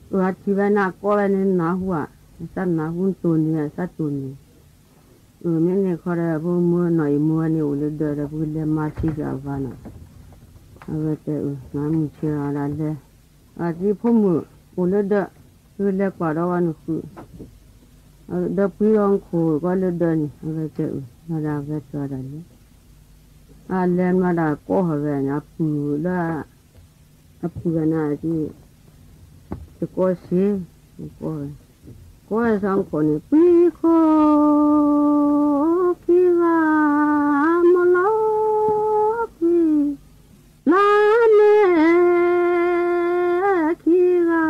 အၢ အထံၣ်ဝဲန့ၣ် အကိးဝဲန့ၣ်နၢ်ဟူဧါ, သးနၢ်ဟူတိၢ်န့ၢ် သးတိၢ်န့ၢ်, အၢ မ့ၢ်န့ၣ်ခီဒီး ပကမၢနီၢ်အံၤမၢဝဲန့ၣ် အိၣ်လၢဒၢးဒီး ပကလဲၤမၤသံဒီးအဂၤနီၤ, အဝဲတဲအုး မၤမုၢ်ဆ့ၣ်ဒီးလဲၤ, အသံဖိမုၣ်အိၣ်လၢဒၢး, ပကလဲၤကွၢ်ဒီးဝဲနဃုာ်, ဒီးပှံၤဒီးနခိၣ်ကီးလၢဒၢးန့ၣ် အဝဲတဲအုး မၤဒီးအဝဲတဲအီၤဒၣ်လဲၤ အလဲၤမးဒီးကိးဟီၣ်ဝဲန့ၣ် အပုၢ်လၢ အပုၢ်ဂၤန့ၣ် တကိးစ့ၢ်, ကိးဝဲ, ကိးဝဲစီၤခိၣ်န့ၣ် ကွံခိၣ်ခံဂၤ မီၢ်လီၤကွံ, လါ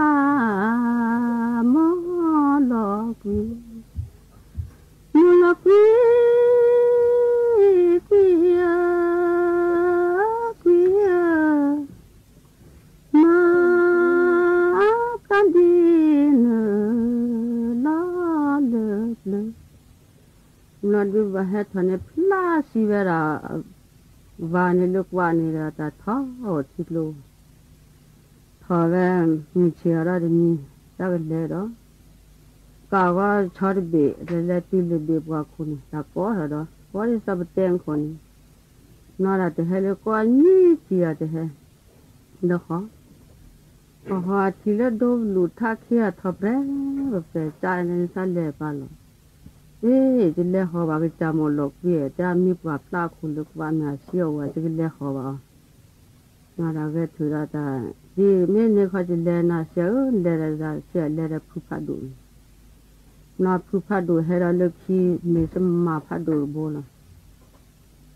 မဲာ်ခံဂၤ မီၢ်လီၤကွံ မီၢ်လီၤကွံ, ကွံဧၢ, ကွံဧၢ, မၤကဒံနုာ်လီၤလၢပျၢၤ, မီၢ်လီၤဒုးဘၣ်ဟဲထီၣ်န့ၣ် ဖျါစံးဝဲဒၣ် ဝၤန့ၣ်လၢကွၢ်န့ၣ်ဒီး တၢ်ထီၣ်ထံကျိ ထီၣ်ဝဲ မုၢ်ဆ့ၣ်အီၤဒီးတမံၤ တၢ်ကလဲၤဒီး ကးဂီၤဆီတဘ့ၣ် တလဲၤတုၤလၢဘ့ၣ်ပှၢ်ခိၣ်န့ၣ် တၢ်ကိးထီၣ်ဒီး ကိးဒ်သိးပတဲနခိၣ်န့ၣ် နီၢ်ဒၣ်တဟဲလၢကိးနံၣ်ထံၣ်အီၤတဟဲ ဒီးဃီ အဟီအထံလၢဒိပလူးထါခ့အထီၣ်ပဲ ပပဲာ်ကၢန့ၣ် နသးလဲၤပာ်လီၤ. အ့ ယလဲၤဟီၣ်ဘၣ်ကစၢ်မိၢ်လီၤကွံ, တၢ်မံပှၢ်ဖျါအခိၣ်လၢကဘၣ်မ့ၢ်အစံးအဝဲ ယကလဲၤဟီၣ်ဘၣ်အီၤ. မၤတၢ်ဂဲၤထုးဒီးတၢ်, ဒ်မ့ၢ်န့ၣ်ခီ ယလဲၤနၤစံးဧၢ, လဲၤဒီးစံး လဲၤဒီးဖုဖးဒိၣ်န့ၣ်, နီၢ်ဖုဖးဒိၣ်ဟဲဒီးလၢခံ မ့ၢ်သမၣ်ဖးဒိၣ်တဘိလီၤ.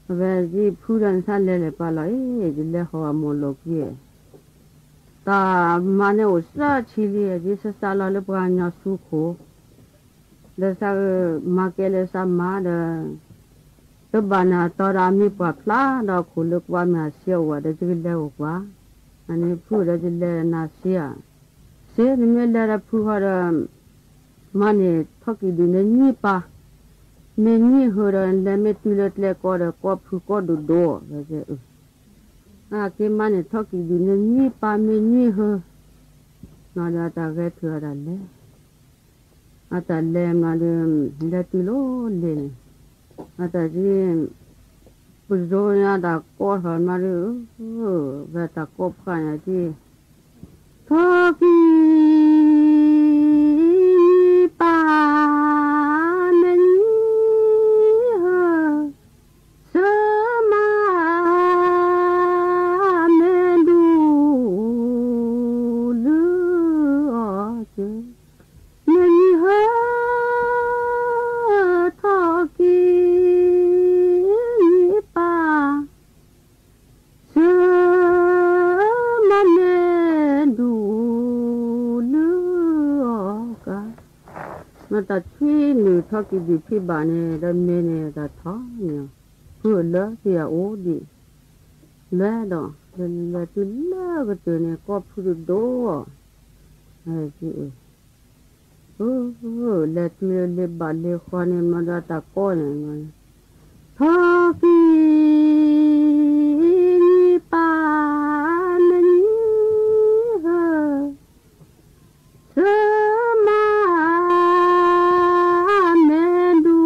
အဝဲဒ်ဖုဒီးနသးလဲၤလဲၤပာ်လီၤ, အ့ ယလဲၤဟီၣ်ဘၣ်မိၢ်လီၤကွံ, တၢ်မၤန့ၣ်အိၣ်သၢဆံလံ, ဒ်သးစးလီၤလၢပှၤကညီသူခိၣ် ဒီးသးမၤကဲလၢသးမၤဒီး တဘၣ်န့ၣ်အတီဒီးအမံပှၢ်ဖျါဒီးအခိၣ်လၢကဘၣ်မ့ၢ်အစံးအဝဲဒီး ယကလဲၤအိၣ်ကွၢ်, အန့ၣ်ဖုဒီးယလဲၤနၤစံးဧါ, စ့ နမ့ၢ်လဲၤဒီးဖုဃီဒီး မၤန့ၢ်ထီၣ်ကံၣ်ဒုၣ်န့ၣ်နွံပၢ်, မ့ၢ်နွံဟၢဒီး လဲၤမ့ၢ်တုၤလၢကျဲကိးဒီး ကိးဖုကိးဒိၣ်ဒိၣ်, ဝဲစ့အုး, အက့ၤမၤန့ၢ်ထီၣ်ကံၣ်ဒုၣ်န့ၣ်နွံပၢ် မ့ၢ်နွံဟၢ, နီၢ်ဒီးအတၢ်ဂဲၤထုးအတၢ်လဲၤ အတၢ်လဲၤမးဒီး လဲၤတုၤလီၤလ့ၤန့ၣ်, အတၢ်က့ၤ ပစိၤညါတၢ်ကိးထီၣ်မးဒီး ဝဲတၢ်ကိးဖှိၣ်ညါက့ၤ, ထီၣ်ကံၣ်နွံပၢ် မ့ၢ်နွံဟၢ, သးမၤမ့ၢ်ဒူၣ်လုၢ်အီၣ်စၢၤ, မ့ၢ်နွံဟၢ ထီၣ်ကံၣ် တၢ်ထွံၣ်နုာ်ထီၣ်က့ၤဒံးဖံးဘၣ်န့ၣ် ဒီးမ့ၢ်န့ၣ်တၢ်ထီန့ၣ်, ဖုလၢသံအအိၣ်ဒံး, လဲၤဒီး လဲၤတုၤလၢကတၢၢ်န့ၣ် ကီၢ်ဖုတဒိၣ်အီၤ, လဲၤတုၤလၢလ့ဘၣ်လ့ဃီန့ၣ် မ့ၢ်ဒီးတၢ်ကီန့ၣ် ထီၣ်ကံၤ နံၤပၢ် နနံၤဟၢ ဆၢမၤ မဲဒူ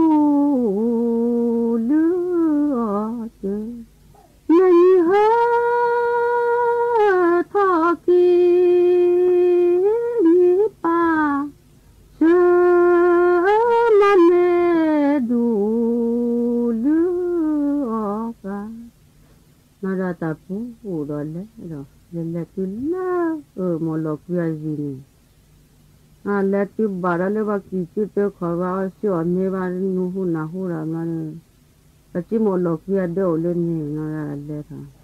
လုၢ်အီၤကၢ, နနံၤဟၢ ထီၣ်ကံၤ နံၤပၢ် ဆၢမၤ မဲဒူ လုၢ်အီၤကၢ, မ့ၢ်ဒီးတၢ်ပူၤဒီးလဲၤဒီး လဲၤလဲၤတုၤလၢ အၢ မိၢ်လီၤကွံအယံၤန့ၣ်, အလဲၤတုၤဘၣ်ဒီးလၢပှၤကံၣ်ကၠုတၢခီၣ်ဘၣ်အီၣ်ဆူၣ်အီၣ်မ့ၤဘၣ် နူၤဟူနၢ်ဟူဒီး မ့ၢ်ဒီး ပစံမိၢ်လီၤကွံအဒၢအိၣ်လၢန့ၣ် မ့ၢ်ဒီးလဲၤထီၣ်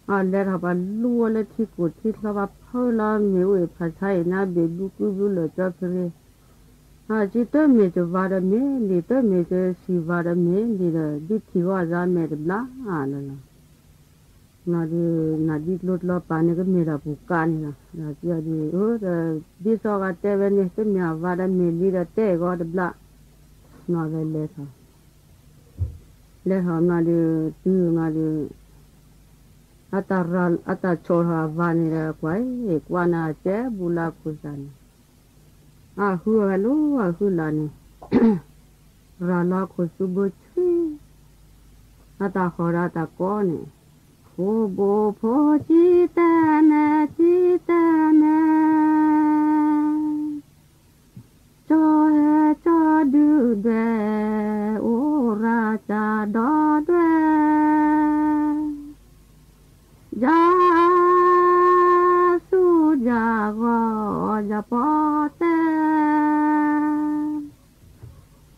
အလဲၤထီၣ် ပှၤလူၤအီၤလၢထံကိၢ်ထံချီ ပှၤဖုလီၤမ့ၣ်အူအံၤ ဖးဆါအံၤ နါဘ့ၣ်ဘုကုဘုလၢာ်ကၠီဖရ့, အစံတမ့ၢ်ကဝၤဒီးမ့ၢ်လံ တမ့ၢ်ကစံၣ်ဝၤဒီးမ့ၢ်လံဒီး ဒုးထံၣ်ဂီၤအသးမဲာ်တဘျါလီၤလီၤ. မ့ၢ်ဒီး နၤဒ်ကျိကျီပာ်န့ၣ် ကမ့ၢ်တၢ်ပူၤကးန့ၣ်လီၤ. ဒီးဒ်သိးဂၤတဲဝဲန့ၣ် တမ့ၢ်အဝၤဒီးမ့ၢ်လံဒီး တဲဂီၤတဘျါ, မ့ၢ်ဒီးလဲၤထီၣ် လဲၤထီၣ်မ့ၢ်ဒီး တုၤမ့ၢ်ဒီး အတၢ်ရၤလီၤအသးဆီၣ်ထီၣ်အဝၤန့ၣ်ဒီး ကွၢ်အံၤ ကွၢ်နၤကဲဘူးလၢအခိၣ်သးန့ၣ်, အဟုအဝဲလိၤအဟုလၢ်န့ၣ်, ရၤလီၤအခိၣ်သူဘိဆှံ, အတၢ်ဟီၣ်ဒီးအတၢ်ကီန့ၣ်, ဖိဘိဖိဆံတမဲဆံတမဲ ကၠီဟဲကၠီဒုၣ်ဒွဲၣ် အိၣ်ရၤကၢ်ဒီဒွဲၣ်, ယၤဆူယၤဂီၤယၤပီၣ်တဲ,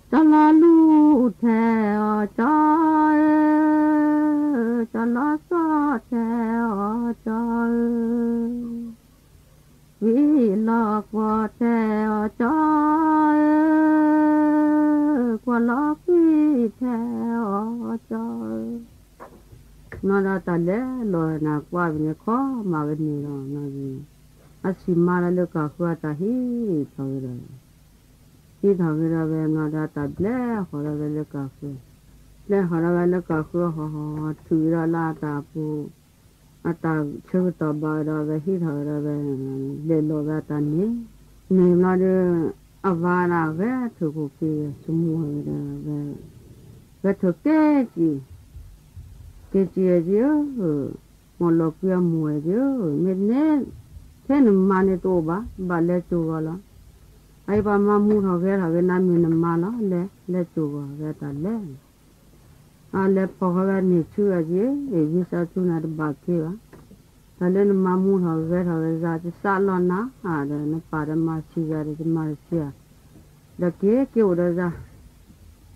ကၠီလီၤလူၢ်ထဲအီၤ ကၠီဧၢ, ကၠီလီၤစီၣ်ထဲအီၤ ကၠီဧၢ, ဝံၤလီၤကွီၢ်ထဲအီၤ ကၠီဧၢ, ကွီၢ်လီၤကွံာ်ထဲအီၤ ကၠီဧၢ, မ့ၢ်ဒီးတၢ်လဲၤလီၤနၤကွၢ်ဝဲန့ၣ် ခီမးဝဲန့ၣ်လီၤ. အစံးမါလၢလၢကၢ်ဃုအတၢ်ဟံးထီၣ်ဝဲဒီး ဟံးထီၣ်က့ၤဒီးဝဲ မ့ၢ်ဒီးတၢ်ဘျဲးဟီၣ်ဒီးဝဲလၢကၢ်ဃု, ဘျဲးဟီၣ်ဒီးဝဲလၢကၢ်ဃု ဟီၣ်ဟီၣ်ဟီၣ် ထုးက့ၤဒီးလၢအတၢ်ပူၤ, အတၢ်ဆၢကတီၢ်ဘၣ်ဒီးဝဲဟံးထီၣ်က့ၤဒီးဝဲ လဲၤလီၤဝဲအတၢ်န့ၣ်, န့ၣ်ဘျီဒီး အဝၤဒၣ်ဂဲၤထၢၣ်ခိၣ်ခံ ဝဲဆိကမိၣ်ဝဲဒီးဝဲ ဂဲၤထၢၣ်က့ၤကံၣ်, က့ၤကံၣ်ဧၢက့ၤဧၢ, မိၢ်လီၤကွံအမိၢ်ဝဲက့ၤဧၢ, မ့ၢ်န့ၣ် ထဲနမါန့ၣ်တအိၣ်ဘၣ်, ဘၣ်လဲၤစိာ်ဂီၤလီၤ. အအံၤပှၤမၤမူထီၣ်ဂဲၤထီၣ်က့ၤနၤမ့ၢ်နမါလီၤ, လဲၤ လဲၤစိာ်ဂီၤ ဝဲတၢ်လဲၤ အလဲၤဖီၣ်ဃီဝဲန့ၣ်ဆူအက့ၤ, ဝံသးစူၤနၤတဘၣ်က့ၤဘၣ်. တၢ်လၢနမၤမူထီၣ်ဂဲၤထီၣ်က့ၤယၤ တသးလီၤနၤဧါဒီး နပာ်တမၤဆံးယၤဒီး ယမၤတဆံးဧါ, ဒီးက့ၤက့ၤအိၣ်ဒီးယၤ,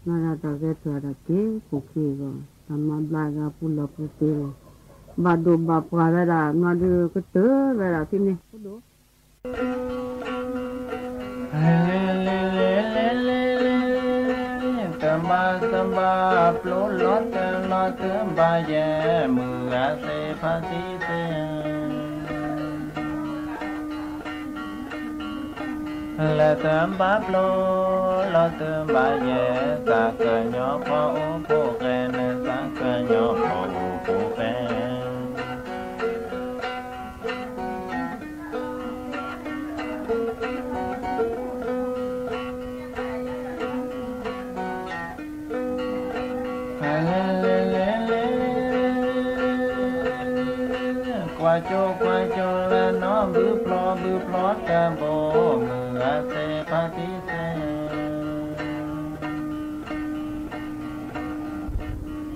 မ့ၢ်ဒီးတၢ်ဂဲၤထၢၣ်ဒီးက့ၤခိၣ်ခံဂီၤ, တၢ်မၤဘျါဂၤပူၤလီၢ်ပူၤတ့ၢ်လီၤ, ဘၣ်ဒိၣ်ဘၣ်ပှၢ်ဝဲဒၣ် မ့ၢ်ဒီးကတၢၢ်ဝဲဒၣ်ဖဲန့ၣ် တဘၣ်တဘၣ် ပျိလီၤတၢ်လီၤတဘၣ်ယဲၢ် မုၢ်ဂၤသ့ၣ်ဖါတံၢ်သ့ၣ်ဧၢ, လၢတဘၣ်ပျိလီၤတဘၣ်ယဲၢ် သးကညီၤဖီအိၣ်ဖိၣ်ဃဲ နသးကညီၤဖီအိၣ်ဖိၣ်ဃဲ ကွၢ်ကၠိကွၢ်ကၠိလၢနီၢ် ဘုဖျီဘုဖျီတၢ်ဘိ မုၢ်ဂၤသ့ၣ်ဖါတံၢ်သ့ၣ်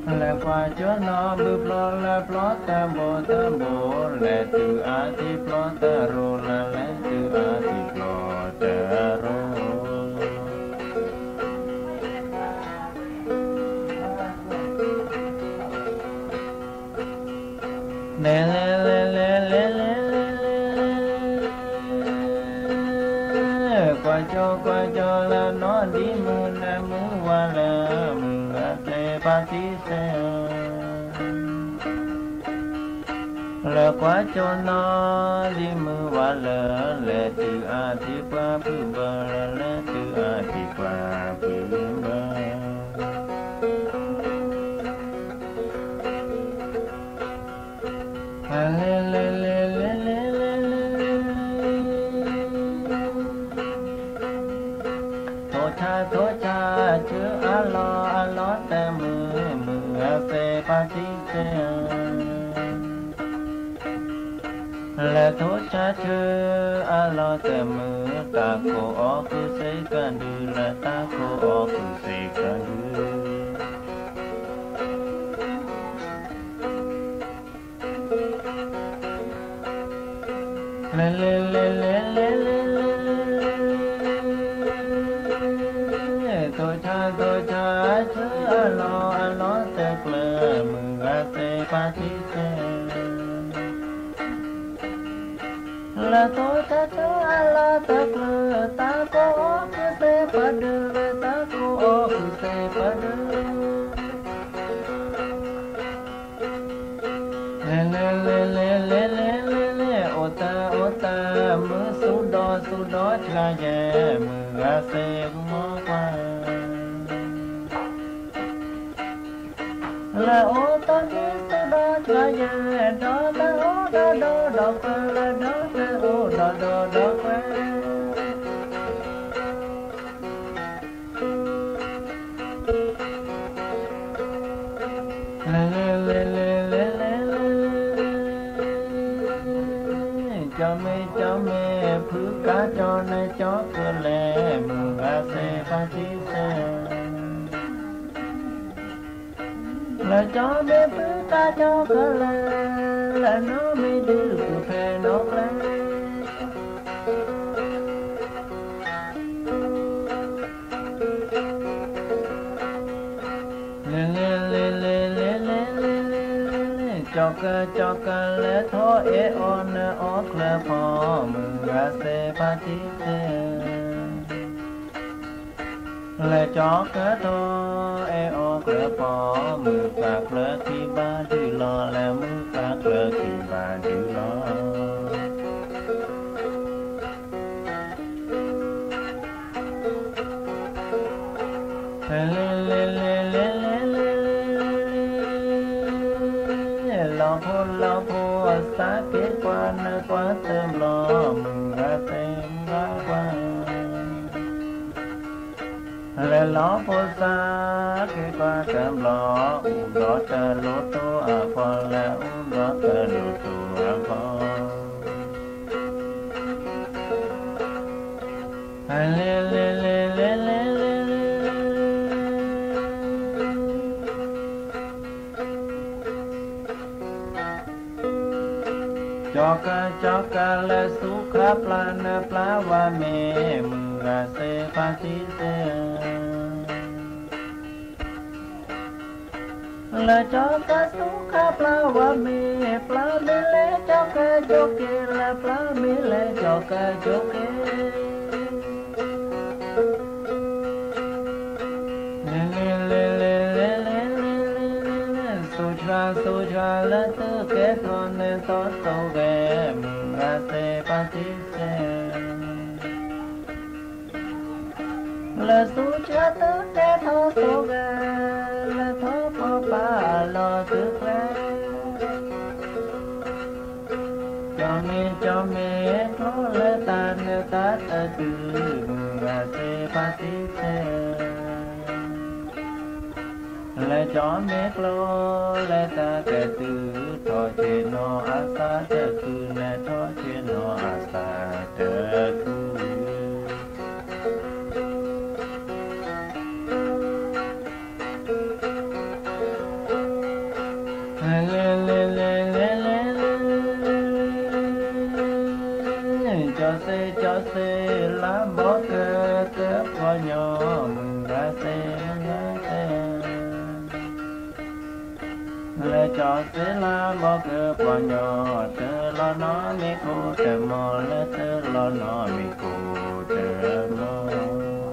လဲၤကွၢ်ကၠိနီၢ် ဘုဖျီလၢဖျီတၢ်ဘိတၢ်ဘိ လဲၤတုၤအါထံဖျီတၢ်ရိၤ လၢလဲၤတုၤအါထံဖျီတၢ်ရိၤ လဲၤလဲၤလဲၤလဲၤလဲၤလဲၤလဲၤလဲၤ ကွၢ် ကွၢ်ကၠီကွၢ်ကၠီလၢနီၢ်ဒ်မုၢ်နၤမုၢ်ဝါလၢ မုၢ်ဂၤသ့ၣ်ဖါတံၢ်စဲးဧၢ လဲၤကွၢ်ကၠီနီၢ်ဒ်မုၢ်ဝါလၢ လဲၤတုၤအါထံပှၢ်ဖုဘၢ လဲၤတုၤအါထံပှၢ်ဖုဘၢ လဲၤလဲၤလဲၤလဲၤလဲၤလဲၤလဲၤ ထိၣ်ဆါထိၣ်ဆါဆူအလီၢ်အလီၢ်တမုာ် မုၢ်ဂၤသ့ၣ်ဖါတံၢ်စဲးဧၢ လဲၤထိၣ်ဆါဆူအလီၢ်တမုာ် တၢ်ကိးအီၣ်ဃုာ်စ့ၢ်ကီးဒုး လၢတၢ်ကိးအီၣ်ဃုာ်စ့ၢ်ကီးဒုး လဲၤလဲၤလဲၤလဲၤလဲၤလဲၤလဲၤ ထိၣ်ဆါထိၣ်ဆါဆူအလီၢ်အလီၢ်တကျၢၤ မုၢ်ဂၤသ့ၣ်ဖါတံၢ်စဲး လဲၤထိၣ်ဆါဆူအလီၢ်တကျၢၤ တၢ်ကိးအီၣ်ဃုာ်စ့ၢ်ကီးဒုး လၢတၢ်ကိးအီၣ်ဃုာ်စ့ၢ်ကီးဒုး လဲၤလဲၤလဲၤလဲၤလဲၤလဲၤလဲၤလဲၤ အိၣ်တၢ်အိၣ်တၢ် မုၢ်သူဒီးသူဒီးဆှါယဲၢ် မုၢ်ဂၤသ့ၣ်မီၢ်ကွၢ် လဲၤအိၣ်တၢ်မုၢ်သူဒီးဆှါယဲၢ် ဒီးတၢ်အိၣ်ဒီးဒီးဒီးကွဲ လၢဒီးတၢ်အိၣ်ဒီးဒီးဒီးကွဲ လဲၤလဲၤလဲၤလဲၤလဲၤလဲၤလဲၤ ကၠီမ့ၢ်ကၠီမ့ၢ် ဖုကၢ်ကၠီန့ၣ်ကၠီကလဲၣ် မုၢ်ဂၤသ့ၣ်ဖါတံၢ်စဲး လဲၤကၠီမ့ၢ်ဖုကၢ်ကၠီကလဲၣ် လၢနီၢ်မ့ၢ်ဒုးဖုဖဲနီၢ်ကျဲ လဲၤလဲၤလဲၤလဲၤလဲၤလဲၤလဲၤလဲၤ ကၠီကၢ်ကၠီကၢ် လဲၤထီၣ်အဲၣ်အီၣ်နအီၣ်ချၢဖီ မုၢ်ဂၤသ့ၣ်ဖါတံၢ်စဲး လဲၤကၠီကၢ်ထီၣ်အဲၣ်အီၣ်ချၢဖီ မုၢ်သးကျၢၤခံဘၣ်ဒုးလီၤ လဲၤမုၢ်သးကျၢၤခံဘၣ်ဒုးလီၤ လဲၤလဲၤလဲၤလဲၤလဲၤလဲၤလဲၤ လီၤဖိလီၤဖိ သးက့ၤကွၢ်နကွၢ်တဘျီ မုၢ်ဂၤသ့ၣ်မုၢ်ဂၤကွၢ် လဲၤလီၤဖိသးက့ၤကွၢ်တဘျီ အူဒီးတလိၣ်တိၢ်အဖီ လဲၤအူဒီးတလိၣ်တိၢ်အဖီ လဲၤလဲၤလဲၤလဲၤလဲၤလဲၤလဲၤ ကၠီကၢ်ကၠီကၢ် လဲၤဆူခါပျၢ်နပျၢ်ဝါမ့ၢ် မုၢ်ဂၤသ့ၣ်ဖါတံၢ်စဲး လဲၤကၠီကၢ်ဆူခါပျၢ်ဝါမ့ၢ် ပျၢ်မ့ၢ်လဲၤကၠီကၢ်ကၠိက့ၤ လၢပျၢ်မ့ၢ်လဲၤကၠီကၢ်ကၠိက့ၤ လဲၤလဲၤလဲၤလဲၤလဲၤလဲၤလဲၤ သူၣ်ဆှါသူၣ်ဆှါ လၢသုကဲထီၣ်နသီၣ်သိဂဲၤ မုၢ်ဂၤသ့ၣ်ဖါတံၢ်စဲး လၢသူၣ်ဆှါသုကဲထီၣ်သိဂဲၤ လၢထီၣ်ဖီပာ်အလီၢ်သုကျဲ ကၠီမ့ၢ်ကၠီမ့ၢ် ကျိလၢတၢ်နသးတတုၤ မုၢ်ဂၤသ့ၣ်ဖါတံၢ်စဲး လဲၤကၠီမ့ၢ်ကျိလၢတၢ်တတုၤ ထီၣ်ဆ့ၣ်နီၤအသးတခု လဲၤထီၣ်ဆ့ၣ်နီၤအသးတခု လဲၤလဲၤလဲၤလဲၤလဲၤလဲၤ ကၠီသ့ကၠီသ့ လါဘီကၢကၢပှၤညီ မုၢ်ဂၤသ့မုၢ်ဂၤသ့ လဲၤကၠီသ့လါဘီကၢပှၤညီ တလီၤနီၢ်မ့ၢ်ကိၢ်တမီၤ လၢတလီၤနီၢ်မ့ၢ်ကိၢ် တၢ်ဘျီ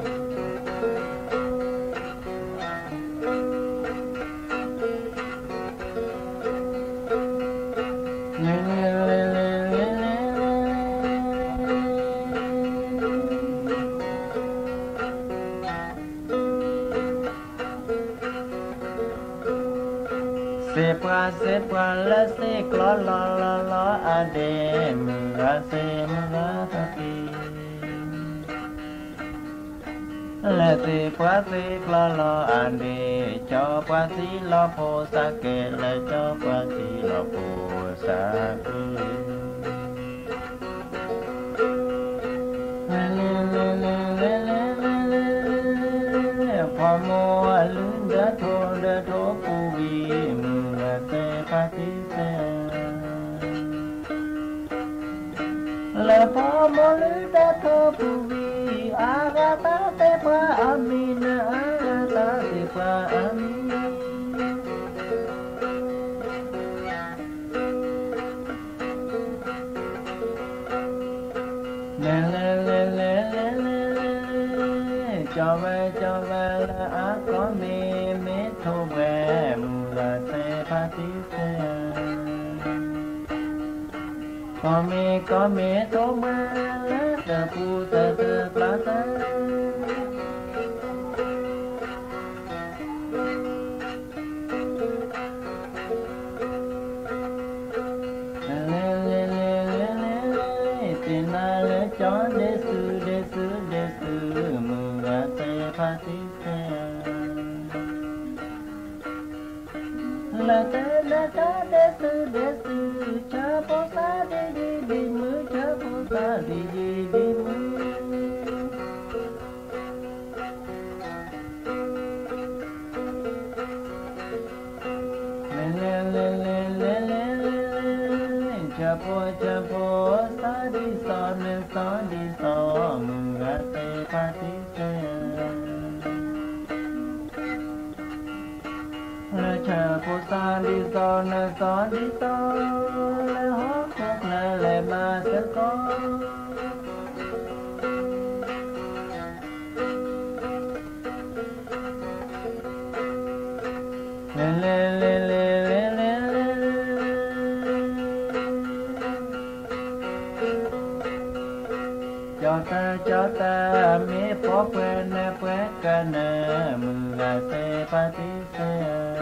စံးပှၤစံးပှၤလၢစံးကျီလီၤလီၤလီၤအဒ့ၣ် မုၢ်ဂၤစံးမုၢ်ဂၤတၢ်ဖံး လဲၤစံးပှၤစံးကျီလီၤအဒ့ၣ် ကၠီပှၤစံးလီၤဖိစးကဲးလၢကၠီပှၤစံးလီၤဖိစးကဲး လဲၤလဲၤလဲၤလဲၤလဲၤလဲၤလဲၤ ဖီမိၢ်အလုၢ်ဒၢထိၣ်ဒၢထိၣ်ပူၤဝံၤ မုၢ်ဂၤစဲးဖါတံၢ်စဲး လၢဖီမိၢ်လုၢ်ဒၢထိၣ်ပူၤဝံၤ အဂၤသးသ့ၣ်ပှၤအမံၤနၤ အဂၤသးသ့ၣ်ပှၤအမံၤ လဲၤလဲၤလဲၤလဲၤလဲၤလဲၤ ကၠီဝဲကၠီဝဲလၢအကီၢ်မ့ၢ် မ့ၢ်ထိၣ်ဘှဲၣ် မုၢ်ဂၤစဲးဖါတံၢ်စဲး ကီၢ်မ့ၢ်ကီၢ်မ့ၢ်ထိၣ်ဘှဲၣ် လၢတပူၤသၢသၢပျၢ်သၢ လဲၤလဲၤလဲၤလဲၤလဲၤလဲၤ သ့ၣ်နၤလၢကၠီဒ့စုဒ့စုဒ့စု မုၢ်ဂၤစဲးဖါတံၢ်စဲး လၢတဲလၢကၠီဒ့စုဒ့စု ဆၢဖိသၣ်ဒံဒံဒံမုၢ် ဆၢဖိသၣ်ဒံဒံဒံမုၢ် လဲၤလဲၤလဲၤလဲၤလဲၤလဲၤလဲၤ ဆၢဖိဆၢဖိသၣ်ဒံစီၤ နစီၤဒံစီၤ မုၢ်ဂၤစဲးဖါတံၢ်စဲး လၢဆၢဖိသၣ်ဒံစီၤ နစီၤဒံစီၤ လၢဟီၣ်ခိၣ်ချၢလဲၤမၤစ့ၢ်ကီး လဲၤလဲၤလဲၤလဲၤလဲၤလဲၤလဲၤ ကၠီတၢ်ကၠီတၢ် မ့ၢ်ပှၤပှဲၤနၢၤပှဲၤကနၢၤ မုၢ်ဂၤစဲးဖါတံၢ်စဲး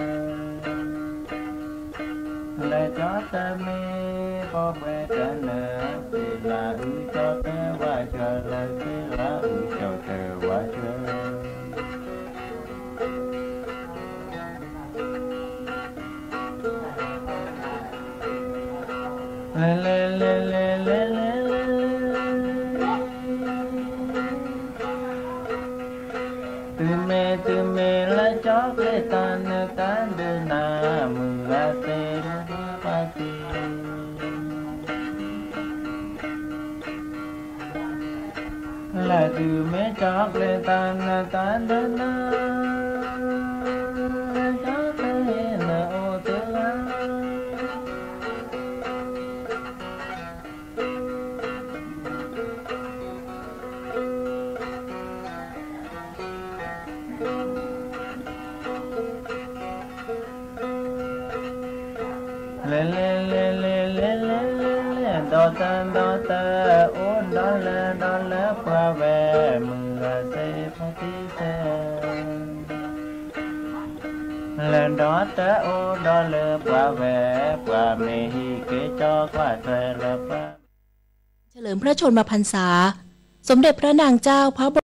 လၢကၠီတၢ်မ့ၢ်ပှၤပှဲၤကနၢၤ သ့ၣ်လၢအုၣ်ကၠီတၢ်ဝါကၠီလၢသ့ၣ်လၢအုၣ်ကၠီတၢ်ဝါကၠီ လဲၤလဲၤလဲၤလဲၤလဲၤလဲၤလဲၤ တုၤမ့ၢ်တုၤမ့ၢ်လၢ ကၠီကျ့တၢ်နၢၤတၢ်ဒုးနၤ မုၢ်ဂၤစဲးမုၢ်ဂၤဖါတံၢ် လၢတုၤမ့ၢ်ကၠီကျ့တၢ်နၢၤတၢ်ဒုးနၤ ကၠီကျ့နၢၤအိၣ်တုၤလၢ လဲၤလဲၤလဲၤလဲၤလဲၤလဲၤလဲၤ ဒီးတၢ်ဒီးတၢ် အိၣ်ဒီးလၢဒီးလၢပှၤဝဲ မုၢ်ဂၤစဲးဖါတံၢ်စဲး လၢဒီးတၢ်အိၣ်ဒီးလၢပှၤဝဲ ပှၤမ့ၢ်ဟံးက့ၤကၠီကွၢ်ထွဲလၢပှၤ เฉลิมพระชนมพรรษา สมเด็จพระนางเจ้าพระบรม